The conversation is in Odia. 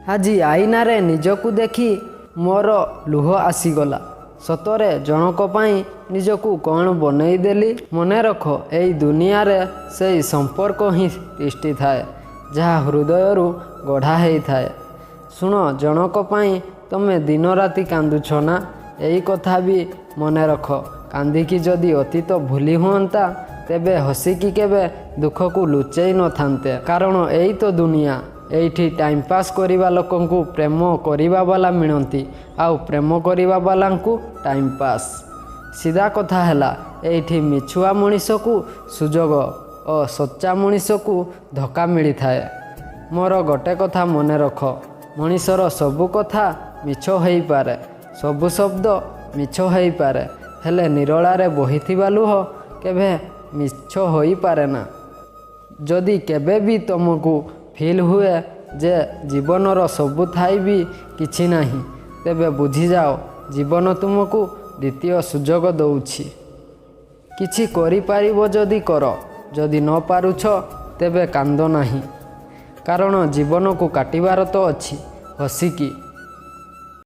ଆଜି ଆଇନାରେ ନିଜକୁ ଦେଖି ମୋର ଲୁହ ଆସିଗଲା। ସତରେ ଜଣକ ପାଇଁ ନିଜକୁ କ'ଣ ବନେଇଦେଲି। ମନେ ରଖ, ଏଇ ଦୁନିଆରେ ସେଇ ସମ୍ପର୍କ ହିଁ ତିଷ୍ଠିଥାଏ, ଯାହା ହୃଦୟରୁ ଗଢ଼ା ହେଇଥାଏ। ଶୁଣ, ଜଣକ ପାଇଁ ତମେ ଦିନରାତି କାନ୍ଦୁଛ ନା? ଏଇ କଥା ବି ମନେ ରଖ, କାନ୍ଦିକି ଯଦି ଅତୀତ ଭୁଲି ହୁଅନ୍ତା, ତେବେ ହସିକି କେବେ ଦୁଃଖକୁ ଲୁଚେଇ ନଥାନ୍ତେ। କାରଣ ଏଇ ତ ଦୁନିଆ। ଏଇଠି ଟାଇମ୍ ପାସ୍ କରିବା ଲୋକଙ୍କୁ ପ୍ରେମ କରିବା ବାଲା ମିଳନ୍ତି, ଆଉ ପ୍ରେମ କରିବା ବାଲାଙ୍କୁ ଟାଇମ୍ ପାସ୍। ସିଧା କଥା ହେଲା, ଏଇଠି ମିଛୁଆ ମଣିଷକୁ ସୁଯୋଗ ଓ ସଚ୍ଚା ମଣିଷକୁ ଧୋକା ମିଳିଥାଏ। ମୋର ଗୋଟେ କଥା ମନେ ରଖ, ମଣିଷର ସବୁ କଥା ମିଛ ହେଇପାରେ, ସବୁ ଶବ୍ଦ ମିଛ ହେଇପାରେ, ହେଲେ ନିରୋଳାରେ ବହିଥିବା ଲୁହ କେବେ ମିଛ ହୋଇପାରେ ନା। ଯଦି କେବେ ବି ତମକୁ ଫିଲ୍ ହୁଏ ଯେ ଜୀବନର ସବୁ ଥାଇ ବି କିଛି ନାହିଁ, ତେବେ ବୁଝିଯାଅ, ଜୀବନ ତୁମକୁ ଦ୍ୱିତୀୟ ସୁଯୋଗ ଦଉଛି। କିଛି କରିପାରିବ ଯଦି କର, ଯଦି ନ ପାରୁଛ ତେବେ କାନ୍ଦ ନାହିଁ। କାରଣ ଜୀବନକୁ କାଟିବାର ତ ଅଛି ହସିକି।